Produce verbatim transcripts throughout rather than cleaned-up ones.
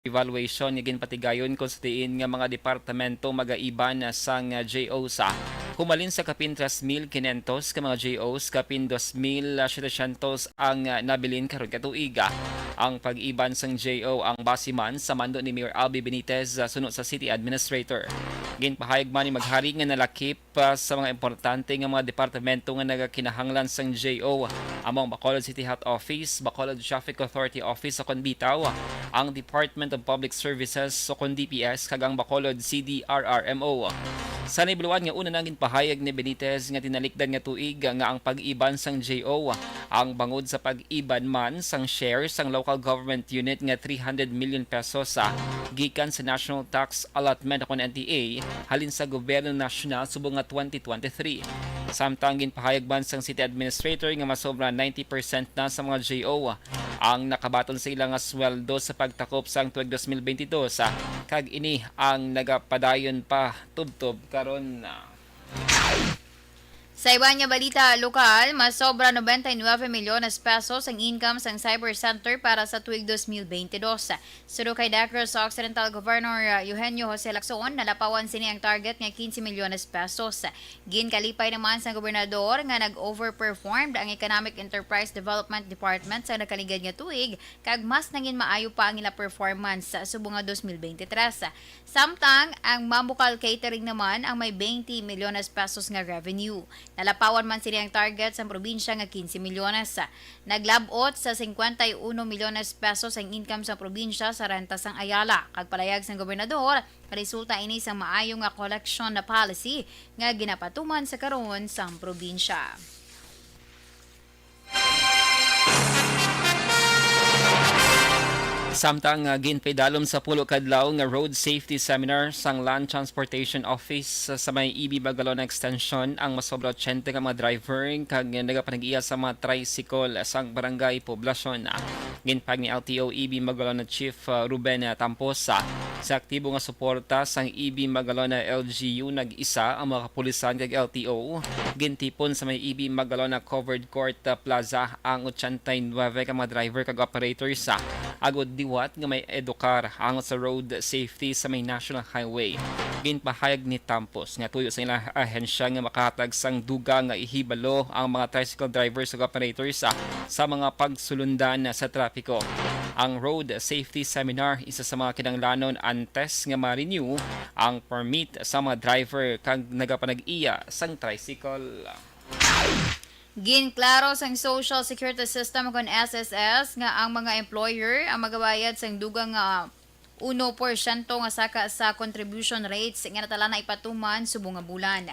evaluation nga ginpatigayon kung sa diin nga mga departamento magaiban sang J Os. Humalin sa kapin tres mil kinentos ka mga J Os, kapin dos mil setecientos ang nabilin karon ka tuig. Ang pag-iban sang J O ang base man sa mando ni Mayor Albee Benitez, suno sa city administrator. Ginpahayag man ni Maghari nga nalakip pa sa mga importante nga mga departamento nga nagakinahanglan sang J O, amo ang Bacolod City Health Office, Bacolod Traffic Authority Office, ukon bitaw ang Department of Public Services, ukon D P S, kag ang Bacolod C D R R M O. Sa nahibaluan nga una na, ginpahayag ni Benitez nga tinalikdan nga tuig nga ang pag-iban sang J O ang bangod sa pag-iban man sang share sang local government unit nga three hundred million pesos, ah, gikan sa National Tax Allotment, ukon N T A, halin sa Gobyerno Nasyonal subong nga twenty twenty-three. Samtang ginpahayag man sang City Administrator nga masobra ninety percent na sa mga J O ang nakabaton sa ila nga sweldo sa pagtakop sang tuig dos mil bentidós, ah, kag ini ang nagapadayon pa tubtob karon. Sa iban nga balita lokal, masobra noventa y nueve milyones pesos ang income sang Cyber Center para sa tuig dos mil bentidós. Suno kay Negros Occidental Governor, uh, Eugenio Jose Lacson, nalapawan sini ang target nga quince milyones pesos. Ginkalipay naman sang gobernador nga nag-overperformed ang Economic Enterprise Development Department sa nakaligad nga tuig, kag mas nangin maayo pa ang ila performance subong nga dos mil bente tres. Samtang ang Mamukal Catering naman ang may twenty milyones pesos nga revenue. Nalapawan man sini ang target sang probinsya nga quince milyones. Naglab-ot sa cincuenta y uno milyones pesos ang income sa probinsya sa renta sang Ayala, kag palayag sang gobernador, resulta ini sang maayo nga collection na policy nga ginapatuman sa karon sang probinsya. Samtang, ah, ginpaidalom sa pulo ka adlaw nga road safety seminar sang Land Transportation Office sa may E B Magalona Extension ang masobra ochenta ka mga driver kag nagapanag-iya sa mga tricycle sang Barangay Poblacion. Ginpahayag ni L T O E B Magalona Chief, ah, Ruben, ah, Tamposa, sa aktibo nga suporta sang E B Magalona L G U, nag-isa ang mga kapulisan kag L T O. Gintipon sa may E B Magalona Covered Court, ah, Plaza ang ochenta y nuebe ka mga driver kag operators, ah, agod liwat nga ma-edukar ang sa road safety sa may National Highway. Ginpahayag ni Tampos nga tuyo sa ilang ahensya nga makahatag sang dugang nga ihibalo ang mga tricycle drivers ug operators, ah, sa mga pagsulundan sa trapiko. Ang road safety seminar isa sa mga kinahanglanon antes nga ma-renew ang permit sa mga driver kag nagapanag-iya sang tricycle. Ginklaro sang Social Security System, kon S S S, nga ang mga employer ang magabayad sang dugang nga uno porsyento nga saka sa contribution rates nga natala na ipatuman subong nga bulan.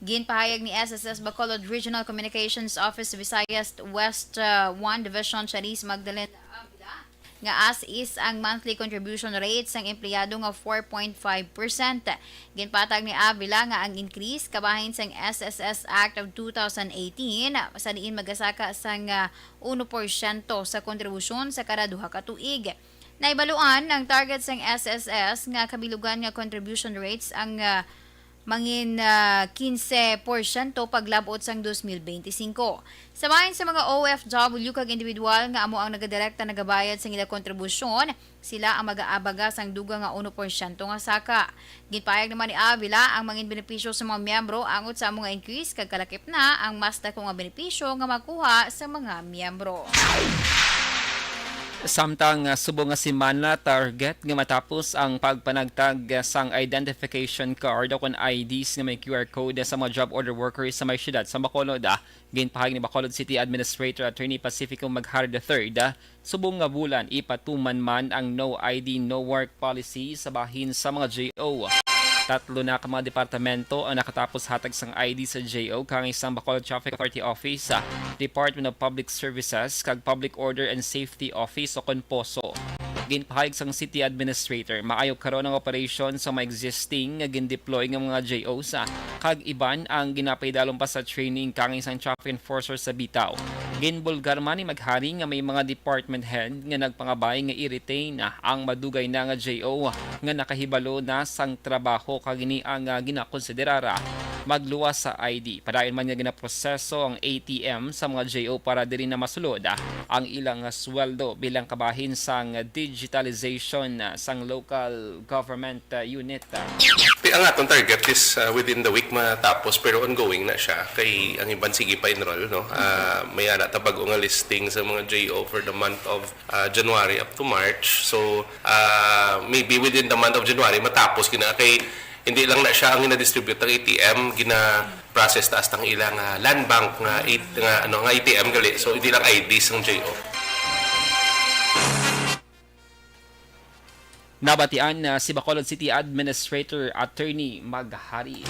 Ginpahayag ni S S S Bacolod Regional Communications Office Visayas West, uh, one Division, Shanice Magdalena Avila, nga as is ang monthly contribution rate sang empleyado nga four point five percent. Ginpatag ni Avila nga ang increase kabahin sang S S S Act of two thousand eighteen, sa diin magasaka sang, ah, uno porsyento sa kontribusyon sa kada duha ka tuig. Nahibaluan ang target sang S S S nga kabilugan nga contribution rates ang, ah, mangin, ah, quince porsyento paglabot sang dos mil bente singko. Sa bahin sa mga O F W kag individual nga amo ang nagadirekta nagabayad sang ila kontribusyon, sila ang magaabaga sang dugang nga uno porsyento nga saka. Ginpahayag naman ni Avila ang mangin benepisyo sa mga miyembro, angot sa amo nga increase kag kalakip na ang mas dako nga benepisyo nga makuha sa mga miyembro. Samtang, ah, subong nga semana, target nga matapos ang pagpanagtag, ah, sang identification card o kon I Ds nga may Q R code sa mga job order workers sa may siyudad sa Bacolod, ah. Ginpahayag ni Bacolod City Administrator Attorney Pacifico Maghari the third, ah, subong nga bulan ipatuman man ang No I D, No Work policy sa bahin sa mga J O. Tatlo na ka mga departamento ang nakatapos hatag sang I D sa J O, kang isang Bacolod Traffic Authority Office, ah, Department of Public Services, kag Public Order and Safety Office o kon poso. Ginpahayag sang City Administrator, maayo karon ang operasyon sa mga existing nga gin-deploy nga mga J Os, ah, kag iban ang ginapaidalom pa sa training kang isang traffic enforcer sa bitaw. Ginbulgar man ni Maghari nga may mga department head nga nagpangabay nga i-retain, ah, ang madugay na nga J O nga nakahibalo na sang trabaho, kag ini ang, ah, ginakonsiderar, ah, magluwas sa I D. Padayon man nga ginaproseso ang A T M sa mga J O para diri na masulod, ah, ang ilang sweldo bilang kabahin sang digitalization, ah, sang local government, ah, unit, ah. Ti-, ang aton target is, ah, within the week matapos, pero ongoing na siya. Kay ang iban sige pa enroll, no? Ah, may ara ta bag-o nga listing sa mga J O for the month of, ah, January up to March. So, ah, maybe within the month of January matapos gina kay hindi lang na siya ang gina-distribute ng A T M, gina-process taas ng ilang, ah, land bank nga, it-, nga, ano, nga A T M gali. So, hindi lang I Ds ang J O. Nabatian na si Bacolod City Administrator Attorney Maghari.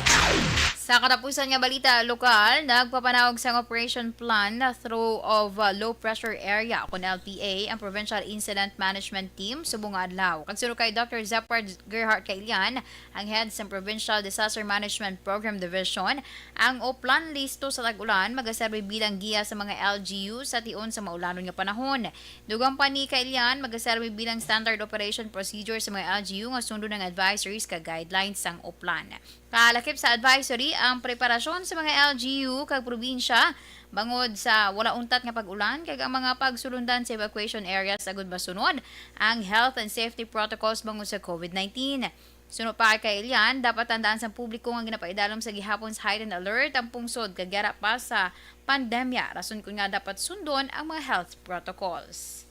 Sa katapusan nga balita lokal, nagpapanaog sang operation plan na throw of, uh, low pressure area, kun L P A, ang Provincial Incident Management Team subong nga adlaw. Kag suno kay Doctor Zepard Gerhart Kailian, ang head sa Provincial Disaster Management Program Division, ang Oplan Listo sa Tag-Ulan magaserbi bilang giya sa mga L G U sa tion sa maulanon nga panahon. Dugang pa ni Kailian, magaserbi bilang standard operation procedure sa mga L G U nga sundon ang advisories kag guidelines sang Oplan. Kalakip sa advisory ang preparasyon sa mga L G U kag probinsya bangod sa wala untat nga pag-ulan kag ang mga pagsulundan sa evacuation areas agud masunod ang health and safety protocols bangod sa COVID nineteen. Suno pa kay Kailian, dapat tandaan sang publiko nga ginapaidalom sa gihapon sa heightened alert ang pungsod kag yara pa sa pandemya, rason kun nga dapat sundon ang mga health protocols.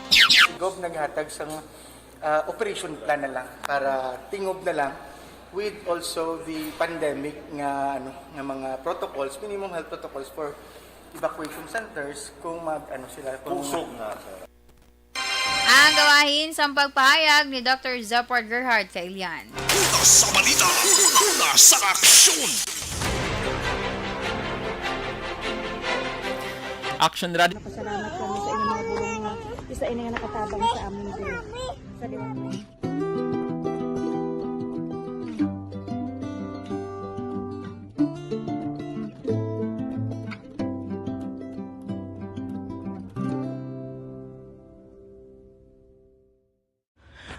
Si Gov naghatag sang, ah, operation plan na lang para tingob na lang with also the pandemic nga, ano, nga mga protocols, minimum health protocols for evacuation centers kung mag, ano sila, kung Kusog na, sir. Ang gawahin sang pagpahayag ni Doctor Zepard Gerhart Kailian. Una sa balita, una sa aksyon. Action Radio. Napasalamat kami sa inyong mga bulong nga isa ini nga nakatabang sa amon din. Sa liwanag.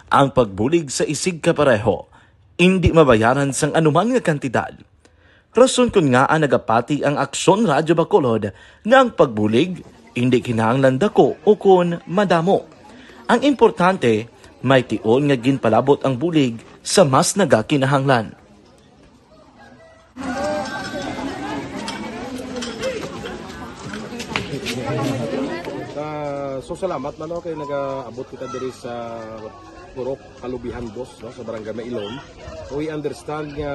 Ang pagbulig sa isigkapareho indi mabayaran sang anuman nga kantidad. Rason kon ngaa nagapati ang Aksyon Radyo Bacolod nga ang pagbulig indi kinahanglan dako ukon madamo. Ang importante, may tion nga ginpalabot ang bulig sa mas nagakinahanglan. Ah, so, salamat man, no, kay nagaabot kita diri sa Purok Kalubihan Dos, no, sa Barangay Mailon. We understand nga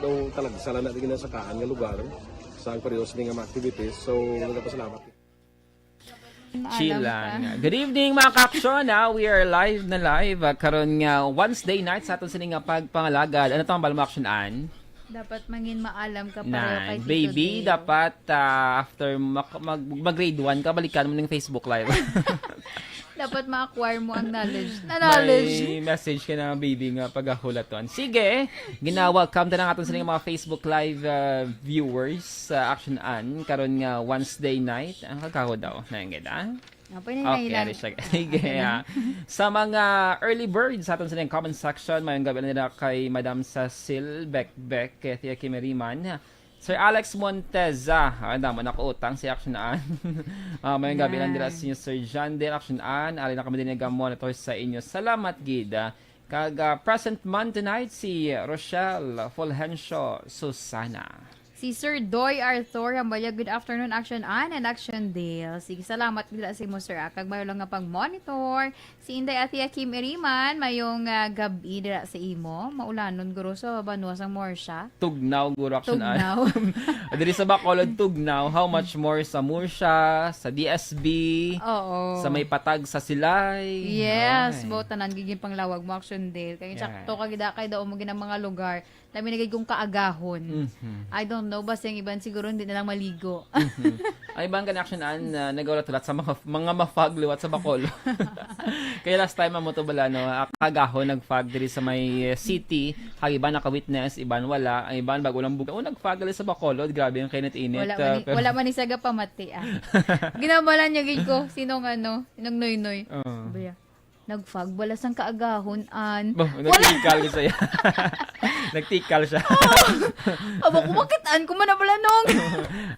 daw talagsa lang na di ginasakaan nga lugar sa ang periodo sini nga mga activities. So, nagapasalamat. Chill lang. Good evening, mga ka-aksyon, ah. We are live na live, ah, karon nga Wednesday night sa aton sini nga pagpangalagad. Ano tong bala mo, Action Ann? Dapat mangin maalam ka pareho kay Tito Baby, Deo. Dapat, ah, after mak-, mag-, mag-grade one ka, balikan mo ning Facebook Live. Dapat ma-acquire mo ang knowledge. Na knowledge. May message ka na, baby, nga pagahulaton. Sige, gina-welcome ta na ang aton sini nga mga Facebook Live, ah, viewers sa Action Ann. Karon nga Wednesday night. Ang kakaho daw. Nainggit, ah? Apo na. Okay, hinay lang. Ari siya. Sige, ah. Sa mga early birds sa aton sini comment section, mayong gabi nila kay Madam Cecil Bekbek, kay Tia Kimeriman, Sir Alex Monteza, ah, damo na ko utang si Action Ann. Ah, mayong gabi lang dira sa inyo, Sir John din, Action Ann. Ari na kami din nag-monitor sa inyo. Salamat gid, ah. Kag, ah, present man tonight si Rochelle Fulgencio Susana. Si Sir Doy Arthur Hambayag, good afternoon, Action Ann and Action Dale. Sige, salamat gid sa imo, sir, ah. Kag mayo lang nga pag-monitor. Si Inday Athea Kim Iriman, mayong, ah, gab-i dira sa imo. Maulanon guro sa banwa sang Murcia. Tugnaw guro, Action Ann. Tugnaw. Diri sa Bacolod, tugnaw. How much more sa Murcia, sa D S B, oo, sa may patag sa Silay. Yes, ay, bo, tanan gid ginpanglawag mo, Action Dale. Kay, yeah, sakto ka gid, kay daw mo gid ang mga lugar. Lami na gid kung kaagahon. Mhm. I don't know, basta yung iban siguro hindi na lang maligo. Mhm. Ay, bang gani, Action Ann, ah, nagahulat-hulat sa mga, mga ma-fog liwat sa Bacolod. Kaya last time, amo to bala, no, ah, kaagahon nag-fog diri sa may, eh, city. Ang iban naka-witness, iban wala. Ang iban bago lang buka. Oh, nag-fog gali sa Bacolod. Grabe yung kainit-init, wala man ah, ni, pero wala man ni saga pamati, ah. Ginambalan niya gid ko. Sinong ano? Sinong noy-noy? Oo. Sabi niya, Nag-fog bala sang kaagahon, an. Bah, wala. Nagtikal siya. Nagtikal siya. Aba, kumakit-an ko man na bala, nong.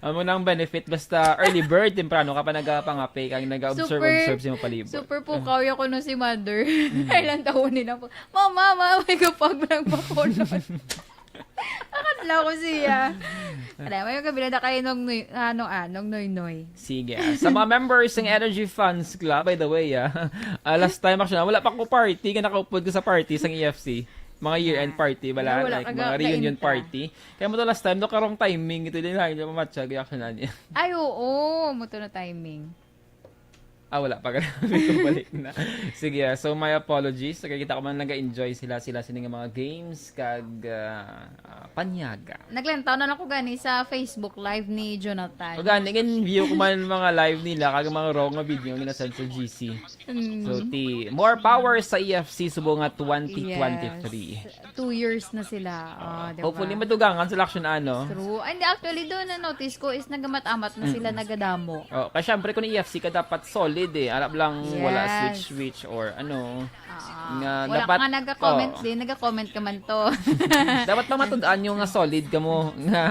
Amo nang benefit, basta early bird, temprano ka pa nagapangape, kag nag-observe, Super, observe sa imong palibot. Super pukaw ya kuno si mother. Mm. Ay, lang tawon nila po, "Mama, mama, may kapag lang bakulod." Akadlaw ko siya. Wala, may kabila na kayo nung nuy-, ano, ah, nung noy-noy. Sige, ah. Sa mga members ng Energy Fans Club, by the way, ah, ah, last time, actually, wala pa ko party, kaya nakaupod ko sa party, sa E F C. Mga year-end Ah. party, bala, Wala like, ka mga ga-, reunion gainta. party. Kaya mo to last time, no, karong timing, ito din, hindi mamatcha, kaya actually, na niya. Ay, oo, mo to na timing. Ah, wala pa. May balik na. Sige, ah, so my apologies. Kaya kita ko man nag-enjoy sila, sila sini nga mga games, kag, ah, ah, panyaga. Naglantaw na lang ko gani sa Facebook Live ni Jonathan. O gani, gani view ko man mga live nila, kag mga raw nga video nga ginasend sa G C. Mm. So, ti, more power sa E F C subong nga twenty twenty-three. Yes. Two years na sila. Ah, Ah, di ba? Hopefully, madugangan sila action, ano? True. Ay, hindi, actually, doon na notice ko is nagamat-amat na sila Mm. nagadamo. Oh, kaya syempre, kung E F C ka, dapat solid eh. Alam lang, wala Yes. switch-switch or ano. Ah, Nga wala dapat, ka nga nag-comment oh. din, nag-comment ka man to. Dapat pa matandaan yung nga solid ka mo nga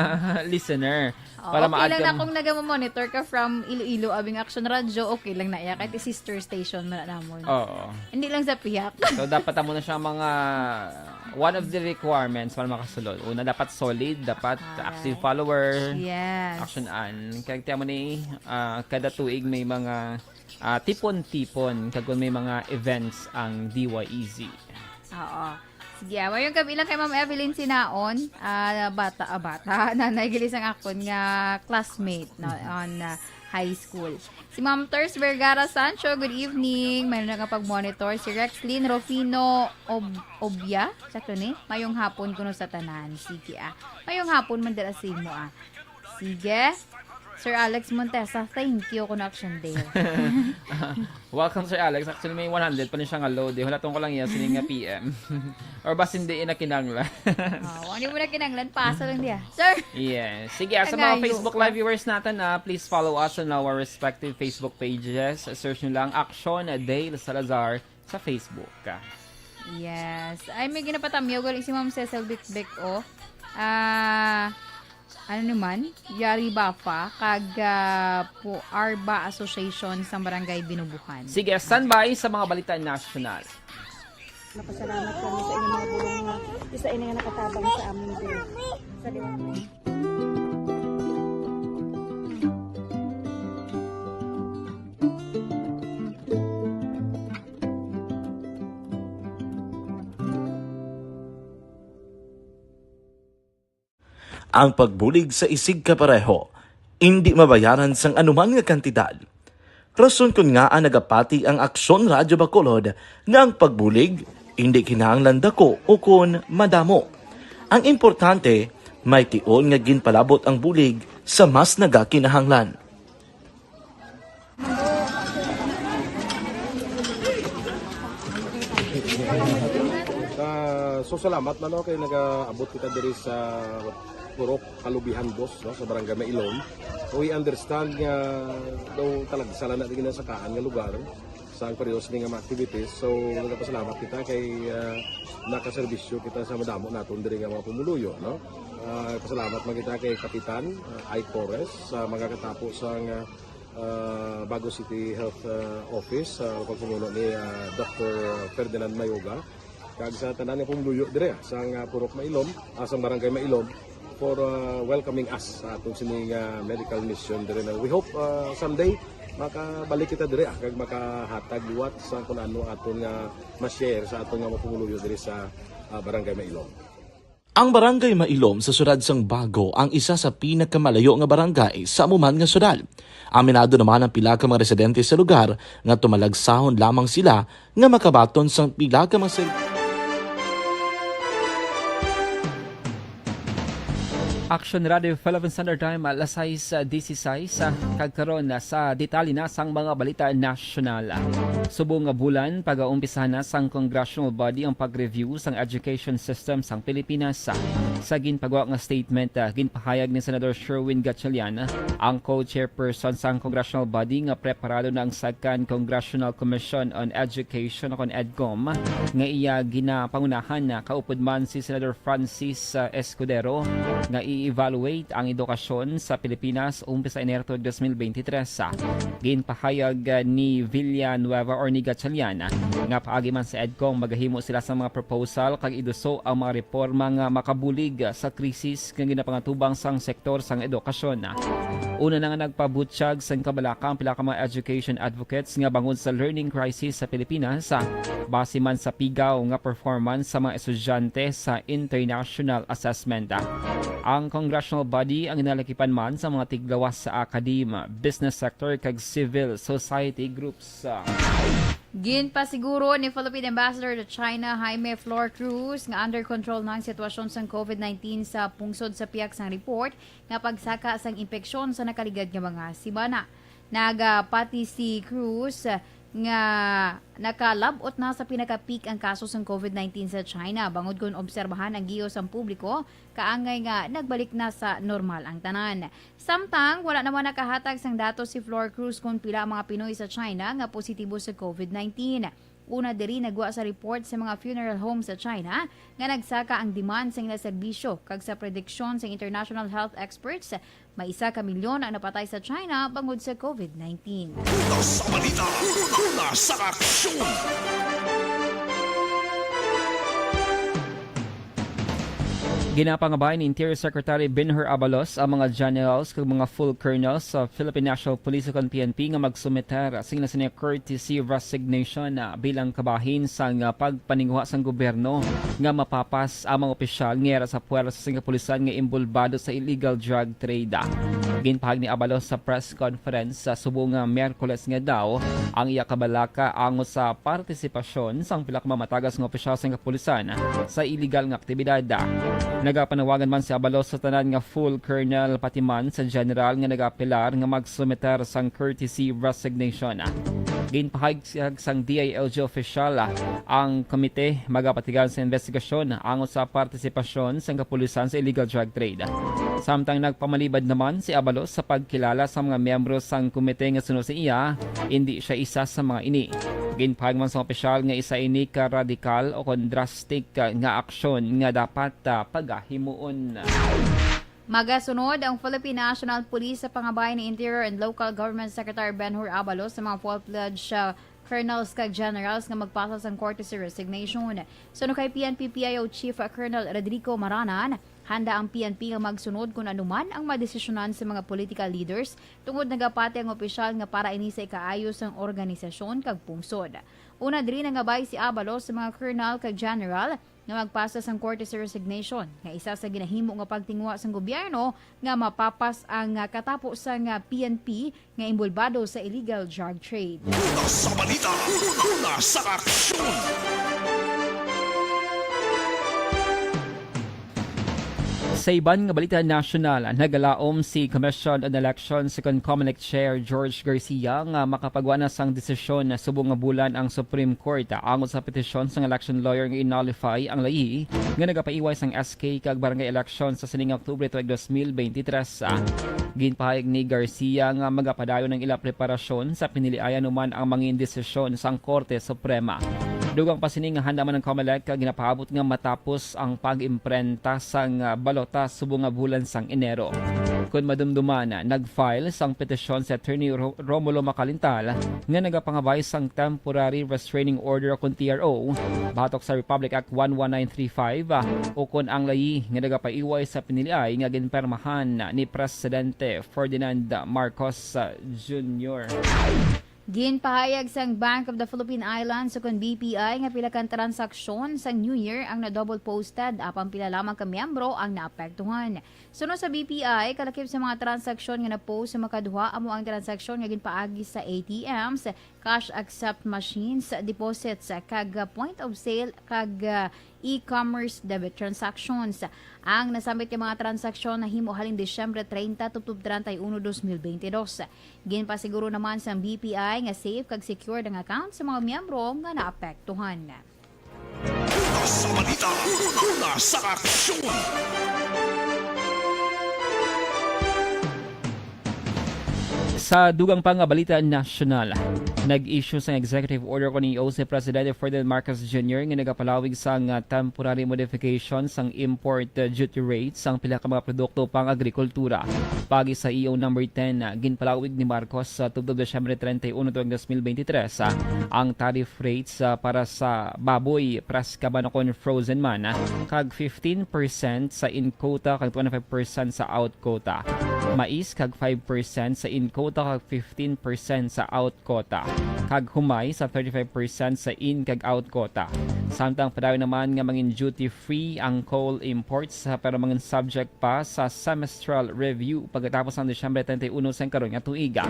listener. Oh, Para okay lang maagam- na kung nagamamonitor ka from Iloilo, abing Action Radio, okay lang na iya. Kahit sister station man na namon. Oo. Hindi lang sa piyak. So, dapat amo na siya mga one of the requirements para makasulod. Una, dapat solid, dapat Alright. active follower, Yes. action an. Kaya tiyan mo ni, ah, kada tuig may mga, ah, tipon-tipon, kag may mga events ang D Y E Z. Oo. Sige, ah, mayong gabi lang kay Ma'am Evelyn Sinaon. Ah, bata, ah, bata. Nanay gali sang akon nga classmate, no, on, ah, high school. Si Ma'am Ters Vergara Sancho, good evening. Mayroon na nga pag-monitor. Si Rexlyn Rufino Ob-, Obia, sakto ni? Mayong hapon kuno sa tanan. Sige, ah. Mayong hapon man dira sa imo, ah. Sige. Sir Alex Montesa, thank you kuno, Action Dale. Welcome, Sir Alex. Actually, may one hundred pa ni siya nga load, eh. Wala tong ko lang iya, sining nga P M. Or bas hindi na kinanglan. Oh, hindi mo na kinanglan, pasa lang diya. Sir! Yes. Sige, ah, sa mga Kangayo Facebook ka. Live viewers natin, ah, please follow us on our respective Facebook pages. Search nyo lang Action Dale Salazar sa Facebook. Yes. Ay, may ginapatamyaw galing si Ma'am Cecil Bikbik, oh. Ah, ano naman? Yari Bafa, kag, ah, po Arba Association sa Barangay Binubuhan. Sige, standby sa mga balita nasyonal. Napasalamat kami sa inyong mga bulong nga isa ini nga nakatabang sa amon diri. Sa liwanag. Ang pagbulig sa isigkapareho indi mabayaran sang anuman nga kantidad. Rason kon ngaa nagapati ang Aksyon Radyo Bacolod nga ang pagbulig indi kinahanglan dako ukon madamo. Ang importante, may tion nga ginpalabot ang bulig sa mas nagakinahanglan. Ah, so, salamat na, no, kay nagaabot kita diri sa Purok Kalubihan, boss, no, sa Barangay Mailom. We understand nga daw talagsa lang na di ginasakaan nga lugar sa ang periodo sini nga mga activities. So, nagapasalamat kita kay, ah, nakaserbisyo kita sa madamo naton diri nga mga pumuluyo, no? Ah, pasalamat man kita kay Kapitan, ah, Ike Torres sa mga katapo sa nga, ah, Bago City Health, ah, Office, sa pagpamuno ni, ah, Doctor Ferdinand Mayoga. Kag sa tanan nga pumuluyo dire, ah, sa nga Purok Mailom, ah, sa Barangay Mailom, for, ah, welcoming us sa atong sini nga medical mission dire na we hope, ah, someday makabalik kita dire, ah, kag makahatag liwat sa kun ano aton nga ma-share sa aton nga mga pumuluyo dire sa, ah, Barangay Mailom. Ang Barangay Mailom sa siyudad sang Bago ang isa sa pinakamalayo nga barangay sa amo man nga siyudad. Aminado naman ang pila ka mga residente sa lugar nga tumalagsahon lamang sila nga makabaton sang pila ka mga ser- Action Radio, Philippine Standard Time, alas sais, ah, dieciséis, ah, kag karon na sa detalye na sang mga balita nasyonal. Subong nga bulan, pagaumpisahan na sang congressional body ang pag-review sang education system sang Pilipinas. Sa ginpagawa nga statement, ah, ginpahayag ni Senador Sherwin Gatchalian, ang co-chairperson sang congressional body, nga preparado na ang Second Congressional Commission on Education, o kon EDCOM, nga iya ginapangunahan, ah, kaupod man si Senador Francis, ah, Escudero, nga i-evaluate ang edukasyon sa Pilipinas umpisa Enero tuig dos mil beintitres. Ginpahayag, ah, ni Villanueva or ni Gatchalian, ah, nga paagi man sa EDCOM, magahimo sila sa mga proposal kag iduso ang mga reforma nga makabulig, ah, sa krisis nga ginapangatubang sang sektor sang edukasyon. Una na nga nagpabutyag sang kabalaka ang pila ka mga education advocates nga bangod sa learning crisis sa Pilipinas, ah, base man sa pigaw nga performance sa mga estudyante sa international assessment. Ang congressional body ang ginalakipan man sa mga tiglawas sa academe, business sector, kag civil society groups. Ginpasiguro ni Philippine Ambassador to China, Jaime Flor Cruz, nga under control na ang sitwasyon sang covid nineteen sa pungsod sa pihak sang report nga pagsaka sang impeksyon sa nakaligad nga mga semana. Nagapati si Cruz nga nakalab-ot na sa pinaka-peak ang kaso sang covid nineteen sa China, bangod kon obserbahan ang giyo sang publiko, kaangay nga nagbalik na sa normal ang tanan. Samtang wala naman nakahatag sang datos si Flor Cruz kon pila ang mga Pinoy sa China nga positibo sa covid nineteen. Una diri, nagwa sa report sa mga funeral home sa China nga nagsaka ang demand sa ila serbisyo, kag sa prediksyon sang international health experts, may isa ka milyon ang napatay sa China bangod sa covid nineteen. Una sa balita, una sa aksyon. Ginapangabay ni Interior Secretary Benhur Abalos ang mga generals kag mga full colonels sa Philippine National Police o kon P N P nga magsumiter sing sini courtesy resignation, ah, bilang kabahin sang, ah, pagpaninguha sang gobyerno nga mapapas ang mga opisyal nga yara sa puwersa sang kapulisan nga inbolbado sa illegal drug trade. Ginpahayag ni Abalos sa press conference sa subong nga Miyerkules nga daw ang iya kabalaka angot sa partisipasyon sang pila ka mamatagas nga opisyal sang kapulisan sa iligal nga aktibidad. Nagapanawagan man si Abalos sa tanan nga full colonel pati man sa general nga nagaapelar nga magsumiter sang courtesy resignation. Ginpahayag sang D I L G official, ang komite magapatigayon sa investigasyon angot sa partisipasyon sang kapulisan sa illegal drug trade. Samtang nagpamalibad naman si Abalos sa pagkilala sa mga miyembro sang komite nga suno sa iya, indi siya isa sa mga ini. Ginpahayag man sa opisyal nga isa ini ka radikal o kon drastic, ah, nga aksyon nga dapat, ah, pagahimuon. Magasunod ang Philippine National Police sa pangabay ni Interior and Local Government Secretary Benhur Abalos sa mga full-fledged, ah, colonels kag generals nga magpasa sang courtesy resignation. Suno kay P N P P I O Chief Colonel Rodrigo Maranan, handa ang P N P nga magsunod kon ano man ang madesisyonan sa mga political leaders, tungod nagapati ang opisyal nga para ini sa ikaayo sang organisasyon kag pungsod. Una diri, nangabay si Abalos sa mga colonel kag general nga magpasa sang courtesy resignation, nga isa sa ginahimo nga pagtinguha sang gobyerno nga mapapas ang, ah, katapo sang, ah, P N P nga inbolbado sa illegal drug trade. Una sa balita, una sa aksyon. Sa iban nga balita nasyonal, nagalaom si Commission on Elections kon Comelec Chair George Garcia nga makapagwa na sang desisyon na subong nga bulan ang Supreme Court angot sa petisyon sang election lawyer nga i-nullify ang layi nga nagapaiway sang S K kag barangay election sa sining Oktubre tuig dos mil beintitres. Ginpahayag ni Garcia nga magapadayon ang ila preparasyon sa piniliayan human ang mangin desisyon sang Korte Suprema. Dugang pa sini nga handa man ang Comelec, ginapaabot nga matapos ang pag-imprenta sang, ah, balota subong nga bulan sang Enero. Kon madumduman, nag-file sang petisyon si Attorney Ro-, Romulo Macalintal nga nagapangabay sang temporary restraining order o kon T R O batok sa Republic Act one one nine three five, ah, o kon ang layi nga nagapaiway sa piniliay nga ginpermahan ni Presidente Ferdinand Marcos, ah, Junior. Ginpahayag sang Bank of the Philippine Islands o kon B P I nga pila ka transaksyon sang New Year ang na-double posted, apan pila lamang ka miyembro ang naapektuhan. Suno sa B P I, kalakip sa mga transaksyon nga na-post sa makaduha amo ang transaksyon nga ginpaagi sa A T Ms, cash accept machines, deposits, kag point of sale, kag, ah, e-commerce debit transactions. Ang nasambit nga mga transaksyon nahimo halin Disyembre treinta tubtob treinta y uno, dos mil beintidos. Ginpasiguro naman sang B P I nga safe kag secured ang account sa mga miyembro nga naapektuhan. Sa balita, una sa aksyon. Sa dugang pa nga balita nasyonal, nag-issue sang executive order kon E O si Presidente Ferdinand Marcos Junior nga nagapalawig sang, ah, temporary modification sang import, ah, duty rate sang pila ka mga produkto pang agrikultura. Paagi sa E O number ten, ah, ginpalawig ni Marcos sa tubtob Disyembre treinta y uno tuig dos mil beintitrés, ah, ang tariff rates, ah, para sa baboy, preska man o kon frozen man, ah, kag fifteen percent sa in quota kag twenty-five percent sa out quota. Mais kag five percent sa in quota kag fifteen percent sa out quota, kag humay sa thirty-five percent sa in kag out quota. Samtang padayon naman nga mangin duty free ang coal imports, ah, pero mangin subject pa sa semestral review pagkatapos sang Disyembre treinta y uno sang karon nga tuiga.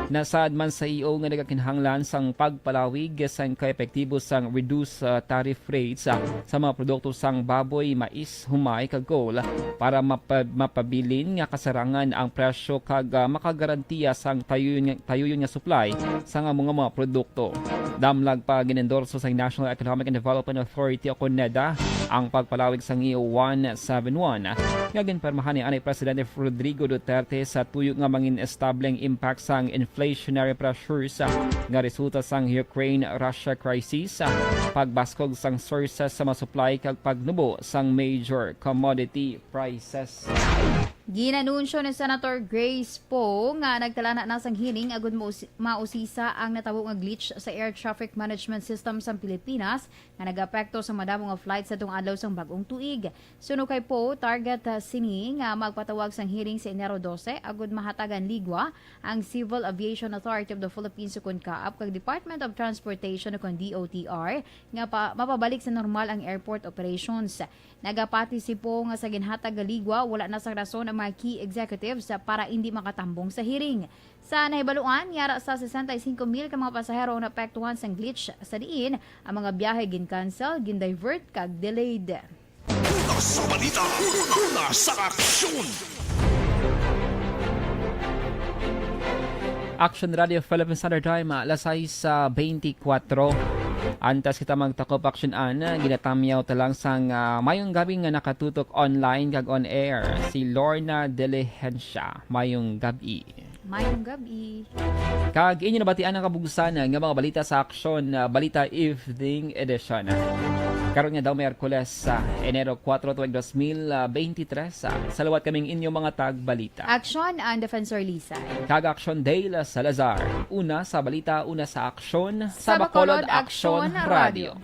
Nasaad man sa E O nga nagakinahanglan sang pagpalawig sang kaepektibo sang reduced, ah, tariff rates, ah, sa mga produkto sang baboy, mais, humay, kag coal para mapa-, mapabilin nga kasarangan ang presyo kag, ah, makagarantiya sang tayuyon nga, tayuyon nga supply sang amo nga mga produkto. Damlag pa, ginendorso sang National Economic and Development Authority o kon NEDA ang pagpalawig sang E O one seven one nga ginpirmahan ni anay Presidente Rodrigo Duterte sa tuyo nga mangin-estableng impact sang inflationary pressures nga resulta sang Ukraine-Russia crisis, pagbaskog sang sources sa mga supply kag pagnubo sang major commodity prices. Ginanunsyo ni Senator Grace Poe nga nagtalana na sang hearing agud maus-, mausisa ang natabo nga glitch sa air traffic management system sa Pilipinas nga nag-apekto sa madamo nga flight sa tung adlaw sang bag-ong tuig. Suno kay Poe, target, ah, sini nga magpatawag sang hearing sa Enero dose agud mahatagan ligwa ang Civil Aviation Authority of the Philippines, ukon CAAP, kag Department of Transportation, ukon D O T R, nga pa, mapabalik sa normal ang airport operations. Nagapati si Poe nga sa ginhatag nga ligwa, wala na sang rason ang mga key executives para indi makatambong sa hearing. Sa nahibaluan, yara sa sesenta y cinco mil ka mga pasahero ang naapektuhan sang glitch, sa diin ang mga biyahe gin-cancel, gin-divert, kag delayed. Una sa balita, una sa aksyon. Action Radio Philippine Standard Time, ah, alas sais, ah, beintikwatro. Antes kita magtakop, Action Ann, ginatamyaw ta lang sang, ah, mayong gabi nga nakatutok online kag on air, si Lorna Diligencia. Mayong gabi. Mayong gabi. Kag inyo nabatian ang kabugsan nga mga balita sa Aksyon, ah, Balita Evening Edition. Karon nga daw, Miyerkules, ah, Enero kuwatro, tuig dos mil beintitrés, ah, sa liwat kaming inyo mga tagbalita. Aksyon ang Defensor Lisay. Kag Aksyon Dale Salazar. Una sa balita, una sa aksyon, sa Bacolod Aksyon Radio.